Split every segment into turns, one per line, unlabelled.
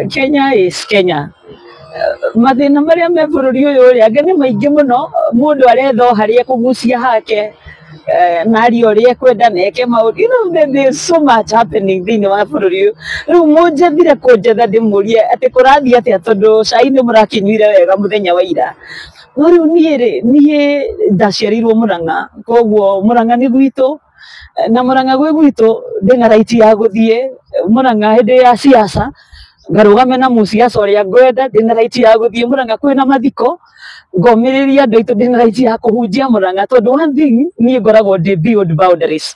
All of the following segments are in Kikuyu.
Kenya is Kenya. Mathĩna marĩa me bũrũri ũyũ rĩ, angĩ nĩ maingĩ mũno, mũndũ aretha o harĩa ekũgucia hake, na arie ũrĩa ekwenda na eke maũndũ. There is so much happening thĩinĩ wa bũrũri ũyũ. Rĩu mũnjethire kũnjetha ndĩmũrie atĩ kũrathiĩ atĩa, tondũ cai nĩ mũrakĩnyuire wega mũthenya wa ira. No rĩu niĩ rĩ, niĩ ndaciarĩirwo Mũrang'a, koguo Mũrang'a nĩ gwitũ, na Mũrang'a gwĩ gwitũ ndĩna right ya gũthiĩ Mũrang'a hĩndĩ ya siasa, ngarũgame na mũciaca ũrĩa ngwenda, ndĩna right ya gũthiĩ Mũrang'a kwĩna mathiko, ngomĩrĩria andũ aitũ, ndĩna right ya kũhunjia Mũrang'a, tondũ one thing niĩ ngoragwo ndĩ beyond boundaries.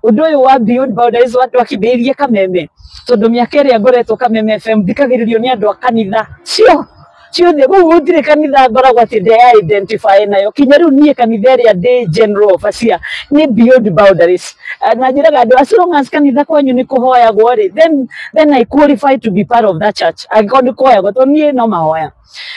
Ũndũ ũyũ wa beyond boundaries wa twakĩambĩrĩirie Kameme, tondũ mĩaka ĩrĩa ngoretwo Kameme FM thikagĩrĩrio nĩ andũ a kanitha cio ciothe, koguo gũtirĩ kanitha ngoragwo atĩ ndĩ identify nayo. Kinya rĩu niĩ kanitha ĩrĩa ndĩ general overseer nĩ beyond boundaries. Na njĩraga andũ, as long as kanitha kwanyu nĩ kũhoyagwo rĩ, then I qualify to be part of that church, angĩkorwo nĩ kũhoyagwo, tondũ niĩ no mahoya.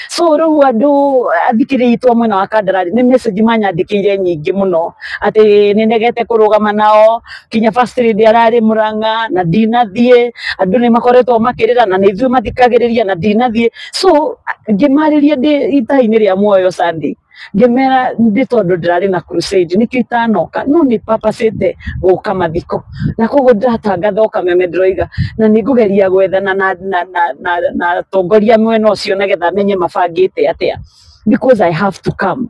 So rĩu andũ athikĩrĩria itũ a mwena wa Kandara nĩ message manyandĩkĩire nyingĩ mũno atĩ nĩ ndegete kũrũgama nao, kinya first lady ararĩ Mũrang'a na ndinathiĩ, andũ nĩ makoretwo makĩrĩra na nĩ ithuĩ mathikagĩrĩria na ndinathiĩ. So ngĩmarĩria ndĩ itaha-inĩ rĩa muoyo Sunday, ngĩmera ndĩ tondũ ndĩrarĩ na crusade nĩkĩo itanoka, no nĩ papacĩte gũka mathiko, na koguo ndĩratangatha o Kameme, ndĩroiga na nĩ ngũgeria gwethana na atongoria mwena ũcio nĩgetha menye mabangĩte atĩa, because I have to come.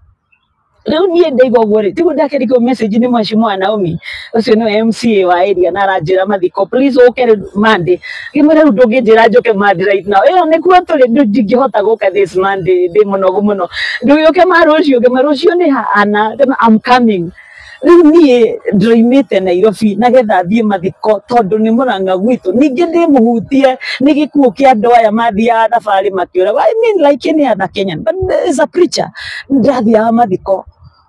Rĩu niĩ ndaigua ũguo rĩ, tiguo ndakĩrĩkwo message nĩ Mheshimiwa Naomi, ũcio nĩwe MCA wa area, na aranjĩra mathiko, please ũke rĩu Monday. Ngĩmwĩra rĩu ndũngĩnjĩra njũke Monday right now, ĩyo nĩkuo tũrĩ, ndingĩhota gũka this Monday, ndĩ mũnogu mũno, ndũgĩũke ma rũciũ. Ngĩmwĩra rũciũ nĩ ana, I'm coming. Rĩu niĩ ndĩroimĩte Nairobi nagetha thiĩ mathiko, tondũ nĩ Mũrang'a gwitũ, ningĩ ndĩmũhutie nĩ gĩkuũ kĩa andũ aya mathiaga thabarĩ makĩũragwo. I mean, like any other Kenyan, but as a preacher ndĩrathiaga mathiko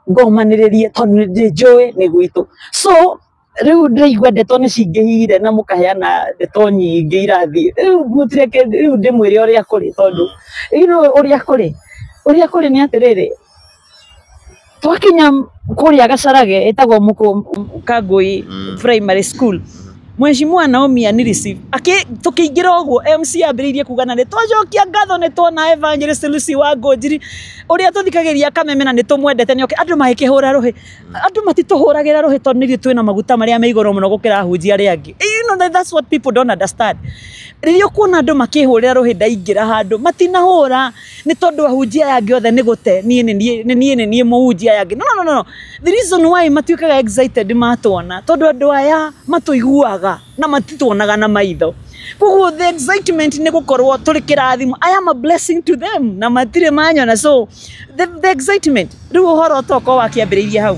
ngomanĩrĩrie, tondũ nĩ njũĩ nĩ gwitũ. So rĩu ndĩraigua ndeto nĩ cingĩhire na mũkaheana ndeto nyingĩ irathiĩ. Rĩu mũtireke rĩu ndĩmwĩre ũrĩa kũrĩ, tondũ ũrĩa kũrĩ nĩ atĩrĩrĩ, twakinya kũrĩa Gacarage ĩtagwo Mũkũ Kangui Primary School, Mheshimiwa Naomi ani receive akĩ tũkĩingĩra ũguo, MC ambĩrĩirie kuga na nĩ twacokia ngatho nĩ tuona Evangelist Lucy wa Ngũnjiri ũrĩa tũthikagĩria Kameme na nĩ tũmwendete nĩ oke. Andũ magĩkĩhũra rũhĩ. Andũ matitũhũragĩra rũhĩ tondũ nĩ ithuĩ twĩna maguta marĩa me igũrũ mũno gũkĩra ahunjia arĩa angĩ. That's what people don't understand. Rĩrĩa ũkuona andũ makĩhũrĩra rũhĩ ndaingĩra handũ, matinahũra nĩ tondũ ahunjia aya angĩ othe nĩ gũte, niĩ nĩ niĩ mũhunjia aya angĩ. No, no, no, no. The reason why matuĩkaga excited matuona, tondũ andũ aya matũiguaga na matituonaga na maitho, koguo the excitement nĩ gũkorwo tũrĩ kĩrathimo. I am a blessing to them na matirĩ manyona, so the excitement. Rĩu ũhoro tokorwo wakĩambĩrĩirie hau.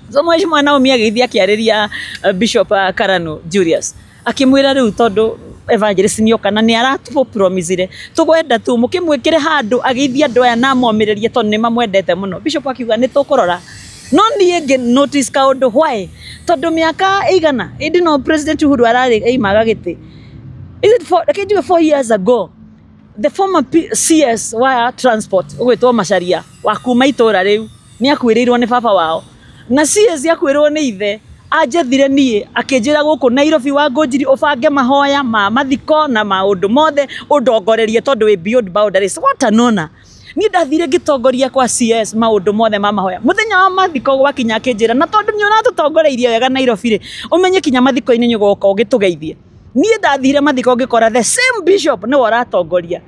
So Mheshimiwa Naomi agĩthiĩ akĩarĩria Bishop Karanu Julius, akĩmwĩra rĩu tondũ evangelist nĩoka na nĩ aratũpromisire, tũgwenda tu mũkĩmwĩkĩre handũ agĩithie andũ aya na amomĩrĩrie, tondũ nĩ mamwendete mũno. Bishop akiuga nĩ tũkũrora, no niĩ ngĩ notice kaũndũ. Why? Tondũ mĩaka ĩigana ĩndĩ no President Uhuru ararĩ aimaga gĩtĩ, is it four, reke njuge 4 years ago, the former CS wa transport ũgwĩtwo Macharia wa kuma itũra rĩu nĩ akuĩrĩirwo nĩ baba wao, na CS akuĩrĩrwo nĩ ithe, anjethire niĩ akĩnjĩra gũkũ Nairobi wa Ngũnjiri ũbange mahoya ma mathiko na maũndũ mothe ũndongorerie, tondũ wĩ beyond boundaries. What an honor. Niĩ ndathire ngĩtongoria kwa CS maũndũ mothe ma mahoya. Mũthenya wa mathiko gwakinya, akĩnjĩra na tondũ nĩ ũratũtongoreirie wega Nairobi rĩ, ũmenye kinya mathiko-inĩ nĩ ũgoka ũgĩtũgeithie. Niĩ ndathire mathiko ngĩkora the same bishop nĩwe ũratongoria,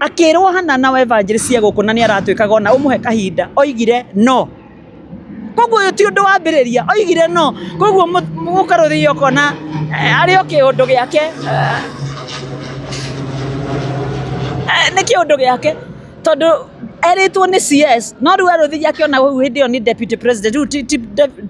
akĩrwo hana na evangelist cia gũkũ na nĩ aratuĩkaga ona ũmũhe kahinda, oigire no. Koguo ũyũ ti ũndũ wambĩrĩria, oigire no. Koguo mũkarũthia ũkona arĩ o kĩũndũ gĩake, nĩ kĩũndũ gĩake, tondũ erĩtwo nĩ CS, no rĩu arũthirie akĩona hau hĩndĩ ĩyo nĩ deputy president. Rĩu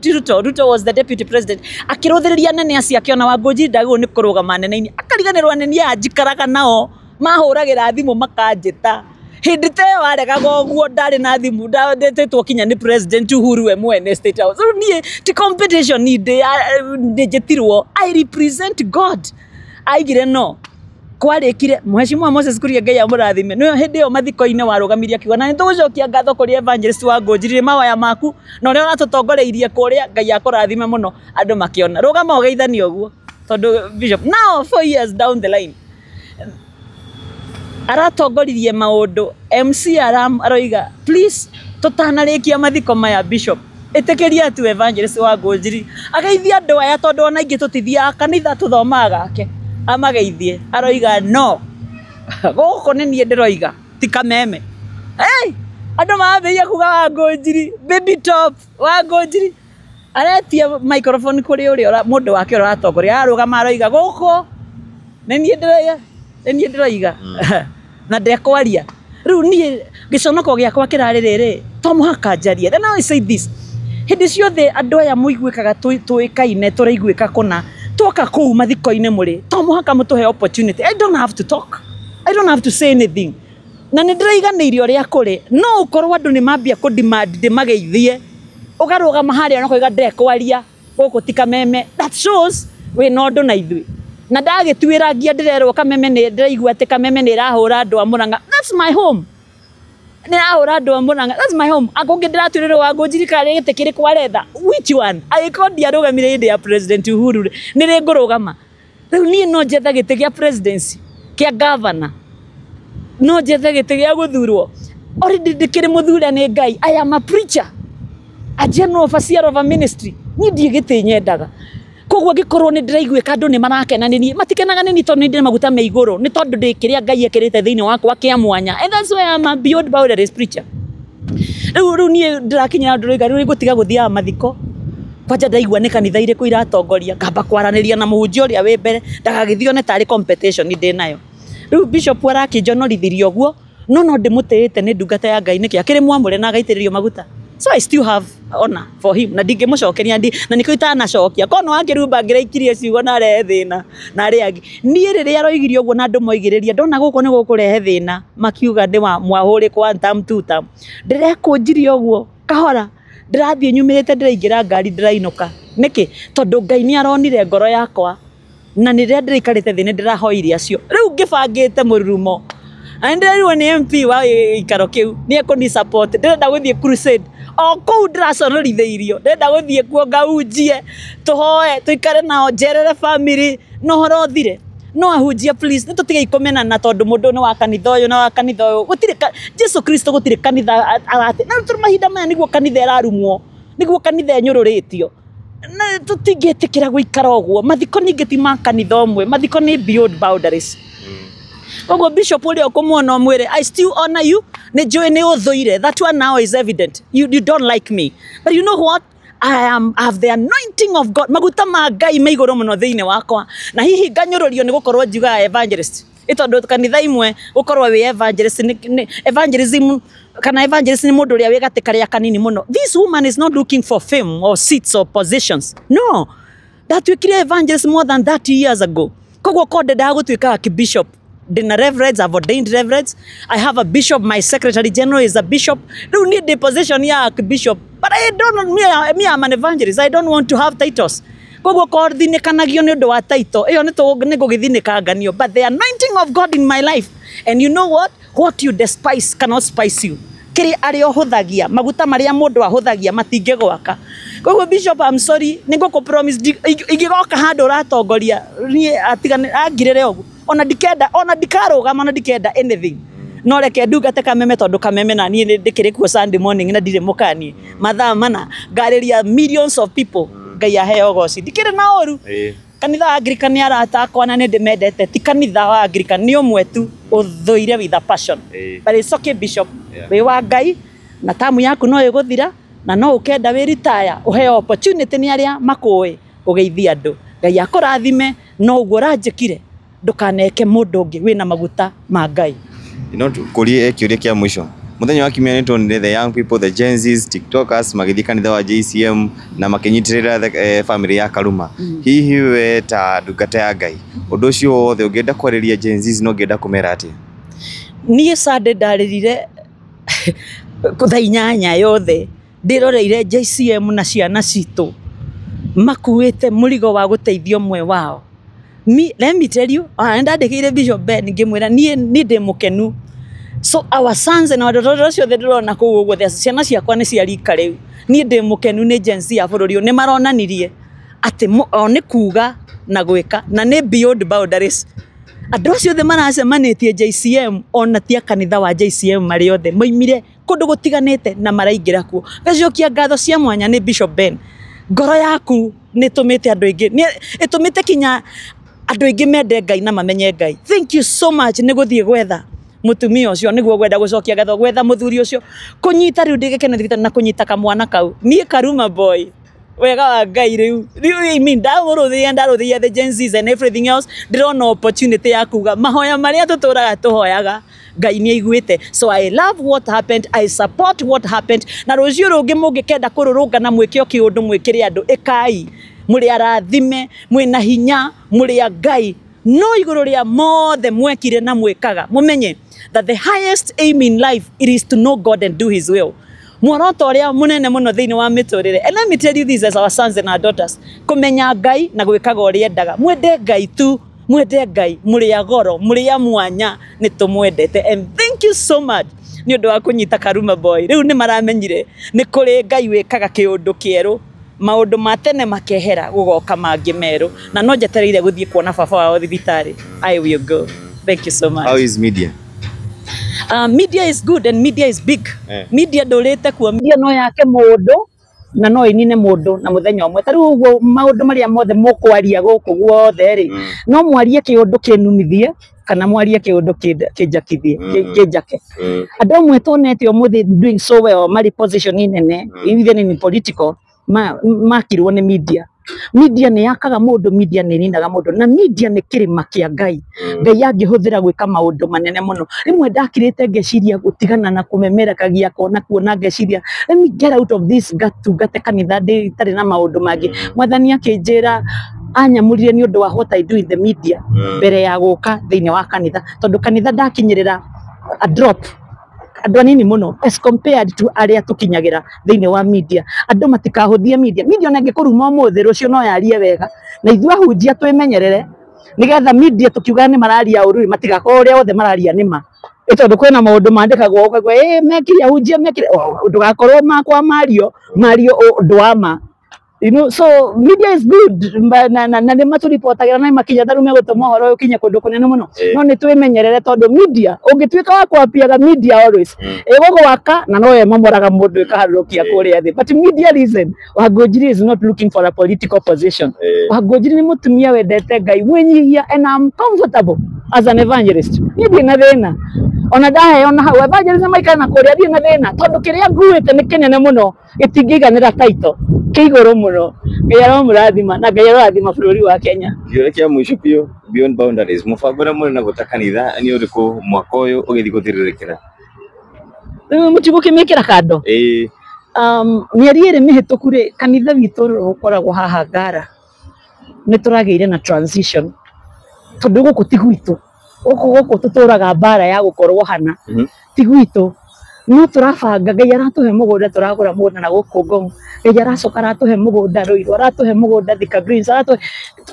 ti Ruto, Ruto was the deputy president. Akĩrũthĩrĩria anene acio, akĩona Wangũnjiri ndagĩrĩirwo nĩ kũrũgama anene-inĩ, akariganĩrwo anene aya njikaraga nao mahũragĩra thimũ makanjĩta. Hĩndĩ ta ĩyo aregaga ũguo ndarĩ na thimũ, ndetĩtwo kinya nĩ President Uhuru we mwene State House. Rĩu niĩ ti competition ndĩ njĩtirwo, I represent God. Aigire no kwarĩkire Mheshimiwa Moses Kuria, Ngai amũrathime, nĩwe hĩndĩ ĩyo mathiko-inĩ warũgamirie akiuga na nĩtũgũcokia ngatho kũrĩ evangelist wa Ngũnjiri mawaya maku na ũrĩa ũratũtongoreirie kũrĩa, Ngai akũrathime mũno. Andũ makĩona rũgama ũgeithanie ũguo. Tondũ bishop now 4 years down the line aratongoririe maũndũ. MC aroiga, "Please, tũtanarĩkia mathiko maya, bishop, ĩtĩkĩria tu evangelist wa Ngũnjiri ageithie andũ aya, tondũ ona ingĩ tũtithiaga kanitha, tũthomaga gake, amageithie." Aroiga, "No, gũkũ nĩ niĩ ndĩroiga, ti Kameme." Hey! Andũ mambĩrĩria kuga wa Ngũnjiri baby top, wa Ngũnjiri aretia microphone kũrĩ ũrĩa mũndũ wake ũrĩa ũratongoria, ararũgama aroiga, "Gũkũ nĩ niĩ ndĩroiga, nĩ niĩ ndĩroiga na ndekwaria." Rĩu niĩ gĩconoko gĩakwa kĩrarĩ rĩrĩ, to mũhaka njarie. Then I say this, hĩndĩ ciothe andũ aya mũiguĩkaga tũĩkaine, tũraiguĩka kũna, twoka kũu mathiko-inĩ mũrĩ, to mũhaka mũtũhe opportunity. I don't have to talk, I don't have to say anything, na nĩ ndĩraiganĩire ũrĩa kũrĩ. No ũkorwo andũ nĩ mambia kũ demand ndĩmageithie, ũgarũgama harĩa na ũkoiga, "Ndekwaria, gũkũ ti Kameme." That shows wĩna ũndũ na ithuĩ. Na ndagĩtuĩra ngia ndĩrerwo Kameme, nĩ ndĩraigua atĩ Kameme nĩ ĩrahũra andũ a Mũrang'a. That's my home. Nĩ ĩrahũra andũ a Mũrang'a, that's my home. Akũngĩ ndĩratuĩrĩrwo wa Ngũnjiri karĩ gĩtĩ kĩrĩkũ aretha, which one? Angĩkorwo ndiarũgamire hĩndĩ ya President Uhuru rĩ, nĩ rĩ ngũrũgama? Rĩu niĩ no njethe gĩtĩ gĩa presidency, kĩa governor, no njethe gĩtĩ gĩa gũthurwo? Already ndĩkĩrĩ mũthure nĩ Ngai. I am a preacher, a general overseer of a ministry. Niĩ ndiĩ gĩtĩ nyendaga. Koguo angĩkorwo nĩ ndĩraiguĩka andũ nĩ marakena nĩ niĩ, matikenaga nĩ niĩ tondũ nĩ ndĩ maguta me igũrũ, nĩ tondũ ndĩ kĩrĩa Ngai ekĩrĩte thĩinĩ wakwa kĩa mwanya. And that's why I'm a beyond boundaries preacher. Rĩu niĩ ndĩrakinyĩra andũ rĩu ngũtiga gũthiaga mathiko. Kwanja ndaigua nĩ kanitha irĩkũ iratongoria, ngamba kwaranĩria na mũhunjia ũrĩa wĩ mbere, ndagagĩthiĩ one tarĩ competition ndĩ nayo. Rĩu bishop arakĩnjonorithirie ũguo, no ndĩmũtĩĩte, nĩ ndungata ya Ngai, nĩkĩ akĩrĩ mwamũre na agaitĩrĩrio maguta. So I still have honor for him, na ndingĩmũcokeria ndi na nĩkĩo itanacokia kono wakĩrumba ngĩraikirie ciugo na arehe thĩna na arĩa angĩ. Niĩ rĩrĩa aroigirie ũguo na andũ moigĩrĩria, ndona gũkũ nĩ gũkũrehe thĩna, makiuga ndĩ wa mwahũrĩkwo one term, two term, ndĩrekũnjirie ũguo kahora, ndĩrathiĩ nyumĩrĩte, ndĩraingĩra ngari, ndĩrainũka. Nĩkĩ? Tondũ Ngai nĩ aronire ngoro yakwa, na nĩ rĩrĩa ndĩraikarĩte thĩ nĩ ndĩrahoire acio. Rĩu ngĩbangĩte mũrurumo na nĩ ndĩrerirwo nĩ MP wa gĩikaro kĩu nĩ ekũni support. Ndĩrenda gũthiĩ crusade o kũu ndĩraconorithĩirio, ndĩrenda gũthiĩ kuo ngaunjie, tũhoe, tũikare nao, njerere family na ũhoro ũthire. No ahunjia, please, nĩ tũtigei kũmenana tondũ mũndũ nĩ wa kanitha ũyũ na wa kanitha ũyũ. Gũtirĩ Jesu Kristo, gũtirĩ kanitha arate na tũrĩ mahinda maya nĩguo kanitha ĩrarumwo, nĩguo kanitha ĩnyũrũrĩtio, na tũtingĩtĩkĩra gũikara ũguo. Mathiko ningĩ ti ma kanitha ũmwe, mathiko nĩ beyond boundaries. Koguo bishop ũrĩa ũkũmuona, ũmwĩre I still honor you. Nĩ njũĩ nĩ ũthũire, that one now is evident, you don't like me, but you know what? I have the anointing of God. Maguta ma Ngai me igũrũ mũno thĩinĩ wakwa, na hihi nganyũrũrio nĩ gũkorwo njugaga evangelist, ĩ tondũ kanitha imwe gũkorwo wĩ evangelist nĩ evangelism kana evangelist nĩ mũndũ ũrĩa wĩ gatĩ karĩa kanini mũno. This woman is not looking for fame or seats or positions. No, ndatuĩkire evangelist more than 30 years ago. Koguo ko ndendaga gũtuĩka archbishop, ndĩna reverends, I've ordained reverends, I have a bishop, my secretary general is a bishop. Rĩu niĩ ndĩ position ya archbishop, but I don't me, I'm an evangelist. I don't want to have titles. Koguo ko thinĩkanagio nĩ ũndũ wa title ĩyo, nĩ ngũgĩthinĩkanganio, but the anointing of God in my life. And you know what you despise cannot spice you. Kĩrĩa arĩa ũhũthagia, maguta marĩa mũndũ ahũthagia matingĩgwaka. Koguo bishop, I'm sorry, nĩ ngũkũ promise ingĩgoka handũ ũratongoria niĩ atigane angirĩre ũguo, ona ndikenda, ona ndikarũgama, ona ndikenda anything, no reke ndungate Kameme, tondũ Kameme na niĩ nĩ ndĩkĩrĩ kuo Sunday morning na ndirĩ mũkanie mathaa mana ngarĩria millions of people. Ngai aheo goci, ndikĩrĩ na ũru. Kanitha wa Anglican nĩ arata akwa na nĩ ndĩmendete. Ti kanitha wa Anglican, nĩ ũmwe tu ũthũire with a passion. But it's okay, bishop. Wĩ wa Ngai na tamu yaku no ĩgũthira, na no ũkenda wĩ retire ũheo opportunity nĩ arĩa makũĩ ũgeithia andũ. Ngai akũrathime. No ũguo ũranjĩkire, ndũkaneke mũndũ ũngĩ wĩna maguta ma Ngai.
No kũrie kĩũria kĩa mũico. Mũthenya wa kiumia nĩ tuonire the young people, the Gen Zs, TikTokers magĩthiĩ kanitha wa JCM na makĩnyitĩrĩra family ya Karuma. Hihi we ta ndungata ya Ngai, ũndũ ũcio wothe ũngĩenda kwarĩria Gen Zs, no ũngĩenda kũmera atĩa?
Niĩ Sunday ndarĩrire thaa 8 yothe ndĩroreire JCM na ciana citũ makuĩte mũrigo wa gũteithia ũmwe wao. Me, let me tell you, ona nĩndandĩkĩire Bishop Ben ngĩmwĩra niĩ ndĩ mũkenu. So our sons and our daughters ciothe ndĩrona kũu ũguo, ciana ciakwa nĩ cia rika rĩu. Niĩ ndĩ mũkenu nĩ Gen Z ya bũrũri ũyũ, nĩ maronanirie atĩ o nĩ kuga Na gwĩka na nĩ beyond boundaries. Andũ acio othe maracemanĩtie JCM, ona ti a kanitha wa JCM, marĩ othe moimire kũndũ gũtiganĩte na maraingĩra kuo. Ngacokia ngatho cia mwanya nĩ Bishop Ben. Ngoro yaku nĩ ĩtũmĩte andũ aingĩ, nĩ ĩtũmĩte kinya andũ aingĩ mende Ngai na mamenye Ngai. Thank you so much nĩ gũthiĩ gwetha mũtumia ũcio, nĩguo gwenda gũcokia ngatho, gwetha mũthuri ũcio, kũnyita rĩu ndĩ gĩkeno thibitarĩ na kũnyita kamwana kau. Niĩ Karuma boy, wega wa Ngai rĩu, I mean, ndamũrũthĩria, ndarũthĩria the Gen Zs and everything else. Ndĩrona opportunity ya kuga mahoya marĩa tũtũraga tũhoyaga, Ngai nĩ aiguĩte. So I love what happened, I support what happened. Na rũciũ rũngĩ mũngĩkenda kũrũrũngana, mwĩke o kĩũndũ, mwĩkĩre andũ, ĩkai. Mũrĩ arathime, mwĩna hinya, mũrĩ a Ngai. No igũrũ rĩa mothe mwekire na mwĩkaga, mũmenye that the highest aim in life, it is to know God and do his will. Muoroto ũrĩa mũnene mũno thĩinĩ wa mĩtũrĩre, and let me tell you this as our sons and our daughters, kũmenya Ngai na gwĩkaga ũrĩa endaga. Mwende Ngai tu, mwende Ngai. Mũrĩ a goro, mũrĩ a mwanya, nĩ tũmwendete. And thank you so much nĩ ũndũ wa kũnyita Karuma boy. Rĩu nĩ maramenyire nĩ kũrĩ Ngai wĩkaga kĩũndũ kĩerũ, maũndũ ma tene makehera, gũgoka mangĩ merũ. Na no njetereire gũthiĩ kuona baba wao thibitarĩ. I will go. Thank you so much.
How is media?
Media is good and media is big.
Eh.
Media ndũrĩte kuo. Media no yake mũndũ na no ĩnine mũndũ na mũthenya ũmwe. Ta rĩu ũguo maũndũ marĩa mothe mũkwaria gũkũ guothe rĩ, no mwarie kĩũndũ kĩnumithie kana mwarie kĩũndũ kĩnjakithie, kĩnjake. Andũ amwe tuonete ũmũthĩ doing so well, marĩ position nene, even in political, makirwo nĩ media. Media nĩ yakaga mũndũ, media nĩ ĩninaga mũndũ, na media nĩ kĩrĩma kĩa Ngai. Ngai angĩhũthĩra gwĩka maũndũ manene mũno. Rĩmwe ndakirĩte ngeciria gũtigana na kũmemerekagia kona kuona, ngeciria, let me get out of this, ngatungate kanitha ndĩ itarĩ na maũndũ mangĩ. Mwathani akĩnjĩra anyamũrire nĩ ũndũ wa what I do in the media mbere ya gũka thĩinĩ wa kanitha, tondũ kanitha ndakinyĩrĩra a drop, andũ anini mũno as compared to arĩa tũkinyagĩra thĩinĩ wa media. Andũ matikahũthie media. Media ona ĩngĩkũruma ũmũthĩ, rũciũ no yarie wega. Na ithuĩ ahunjia twĩmenyerere, nĩgetha media tũkiuga nĩ mararia ũru, matigakorwo ũrĩa othe mararia nĩ ma. Ĩ tondũ kwĩna maũndũ mandĩkagwo ũkaigua ĩ mekire ahunjia mekire. Oh, ndũgakorwo makwa mario mario ũndũ wa ma. So media is good. Na nĩ matũribotagĩra na makinya tarĩu megũtũma ũhoro ũyũ ũkinye kũndũ kũnene mũno. No nĩ twĩmenyerere, tondũ media ũngĩtuĩka wa kwapiaga media always, ĩgũgwaka na no ĩmomoraga mũndũ ĩkaharũrũkia kũrĩa thĩ. But media, listen, Wangũnjiri is not looking for a political position. Wangũnjiri nĩ mũtumia wendete Ngai, mwĩnyihia, and I'm comfortable as an evangelist. Niĩ ndirĩ na thĩna ona ndaheo na hau evangelist maikara na kũrĩa, ndirĩ na thĩna, tondũ kĩrĩa nguĩte nĩ kĩnene mũno, gĩtingĩiganĩra title, kĩ igũrũ mũno. Ngai aromũrathima na Ngai arorathima bũrũri wa Kenya.
Kĩũria kĩa mũico biũ, beyond boundaries, mũbango ũrĩa mũrĩ naguo ta kanitha nĩ ũrĩkũ mwaka ũyũ ũgĩthiĩ gũthirĩrĩkĩra?
Rĩu mũtigũkĩmĩkĩra kando.
Ĩĩ.
Mĩeri 2 mĩhĩtũku rĩ, kanitha witũ ũkoragwo haha Ngara, nĩ tũragĩire na transition, tondũ gũkũ ti gwitũ. Gũkũ tũtũraga mbara ya gũkorwo hana, ti gwitũ. No tũrabanga, Ngai aratũhe mũgũnda, tũragũra mũgũnda na gũkũ Ngong. Ngai aracoka aratũhe mũgũnda Ruiru, aratũhe mũgũnda Thika Greens, aratũhe,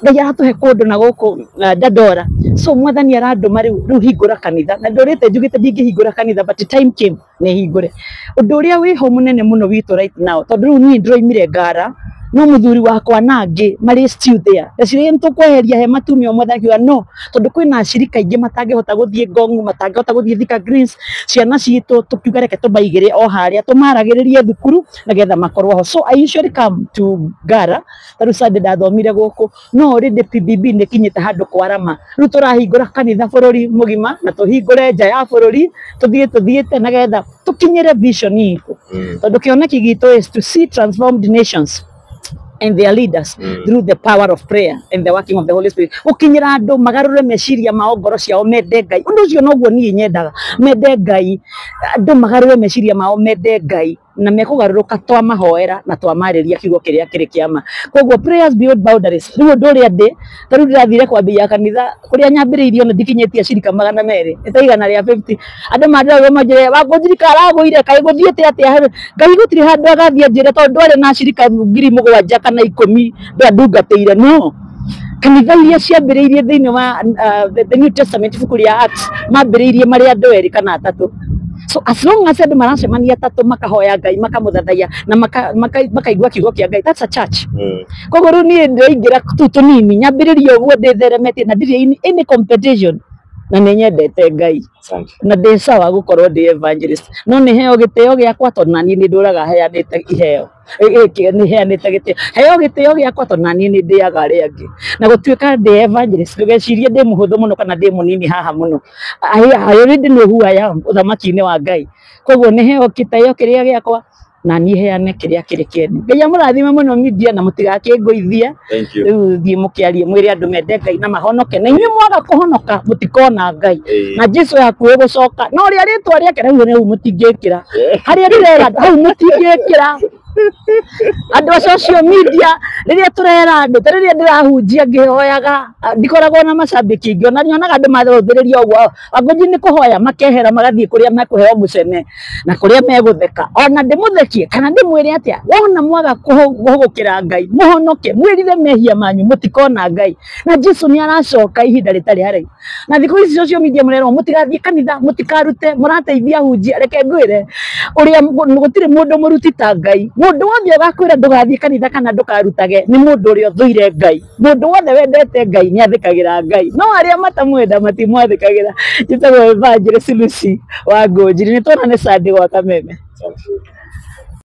Ngai aratũhe kũndũ na gũkũ Dandora. So Mwathani arandũma rĩu hingũra kanitha, na ndũrĩte njugĩte ndingĩhingũra kanitha, but time came nĩ hingũre. Ũndũ ũrĩa wĩho mũnene mũno witũ right now, tondũ rĩu niĩ ndĩroimire Ngara, no mũthuri wakwa na angĩ marĩ still there. Ndeciria nĩ tũkweheria hema tume ũmwe, akiuga no, tondũ kwĩna acirika aingĩ matangĩhota gũthiĩ Ngong, matangĩhota gũthiĩ Thika Greens, ciana citũ tũkiuga reke tũmaigĩre o harĩa, tũmaragĩrĩrie thukuru nĩgetha makorwo ho. So I usually come to Ngara. Ta rĩu Sunday ndathomire gũkũ, no already PBB nĩ kinyĩte handũ kwarama. Rĩu tũrahingũra kanitha bũrũri mũgima na tũhingũre nja ya bũrũri, tũthiĩ tũthiĩte nĩgetha tũkinyĩre vision itũ, tondũ kĩoneki gitũ is to see transformed nations and their leaders through the power of prayer and the working of the Holy Spirit. Gũkinyĩra andũ magarũre meciria mao, ngoro ciao, mende Ngai. Ũndũ ũcio noguo niĩ nyendaga, mende Ngai, andũ magarũre meciria mao, mende Ngai, na mekũgarũrũka twamahoera na twamarĩria kiugo kĩrĩa kĩrĩ kĩa ma. Koguo prayers beyond boundaries. Rĩu ũndũ ũrĩa ndĩ ta rĩu ndĩrathire kwambĩrĩria kanitha kũrĩa nyambĩrĩirie, ona ndikinyĩtie acirika 200, nĩ ta 150. Andũ mandĩraga manjĩre, "Wangũnjiri karagũire, kaĩ gũthiĩte atĩa?" Ngai gũtirĩ handũ agathiĩ anjĩre tondũ ndwarĩ na acirika 7,000 kana 10 ndũngatĩire. No kanitha iria ciambĩrĩirie thĩinĩ wa the New Testament, ibuku rĩa Acts, mambĩrĩirie marĩ andũ erĩ kana atatũ. So as long as andũ maracemania atatũ makahoya Ngai, makamũthathaiya na makaigua kiugo kĩa Ngai, that's a church. Koguo rĩu niĩ ndĩraingĩra tu tũnini, nyambĩrĩrie ũguo ndĩtheremetie na ndirĩ in any competition, na nĩ nyendete Ngai.
Asante.
Na ndĩ sawa gũkorwo ndĩ evangelist, no nĩ heo gĩtĩo gĩakwa tondũ naniĩ nĩ ndũraga heanĩte iheo. Nĩ heanĩte gĩtĩo, heo gĩtĩo gĩakwa tondũ naniĩ nĩ ndĩaga arĩa angĩ. Na gũtuĩka ndĩ evangelist, ndũgecirie ndĩ mũhũthũ mũno kana ndĩ mũnini haha mũno. I already know who I am ũthamaki-inĩ wa Ngai. Koguo nĩ heo gĩtĩo kĩrĩa gĩakwa na niĩ heane kĩrĩa kĩrĩ kĩene. Ngai amũrathime mũno media, na mũtigakĩngũithie.
Thank you.
Rĩu thiĩ mũkĩarie, mwĩre andũ mende Ngai na mahonoke, na inyuĩ mwaga kũhonoka mũtikona Ngai. Na Jesu hakuhĩ gũcoka, na ũrĩa rĩtwa rĩake rĩu rĩu mũtingĩkĩra harĩa ndĩrera andũ, hau mũtingĩkĩra andũ a social media. Rĩrĩa tũrera andũ, ta rĩrĩa ndĩrahunjia ngĩhoyaga, ndikoragwo na macambĩki aingĩ, ona nyonaga andũ mathũthĩrĩria ũguo Wangũnji nĩ kũhoya, makehera magathiĩ kũrĩa mekũheo mũcene na kũrĩa megũtheka. Ona ndĩmũthekie kana ndĩmwĩre atĩa, wona mwaga kũhũgũkĩra Ngai, mũhonoke, mwĩrire mehia manyu, mũtikona Ngai. Na Jesu nĩ aracoka ihinda rĩtarĩ haraihu. Na thikũ ici social media mũrerwo mũtigathiĩ kanitha, mũtikarute, mũrateithia hunjia. Reke ngwĩre ũrĩa gũtirĩ mũndũ mũruti ta Ngai. Mũndũ wothe ũgakwĩra ndũgathiĩ kanitha kana ndũkarutage nĩ mũndũ ũrĩa ũthũire Ngai. Mũndũ wothe wendete Ngai nĩ athĩkagĩra Ngai, no arĩa matamwenda matimwathĩkagĩra. Njĩtagwo Evangelist Lucy wa Ngũnjiri. Nĩ tuonane Sunday gwa Kameme.
Asante.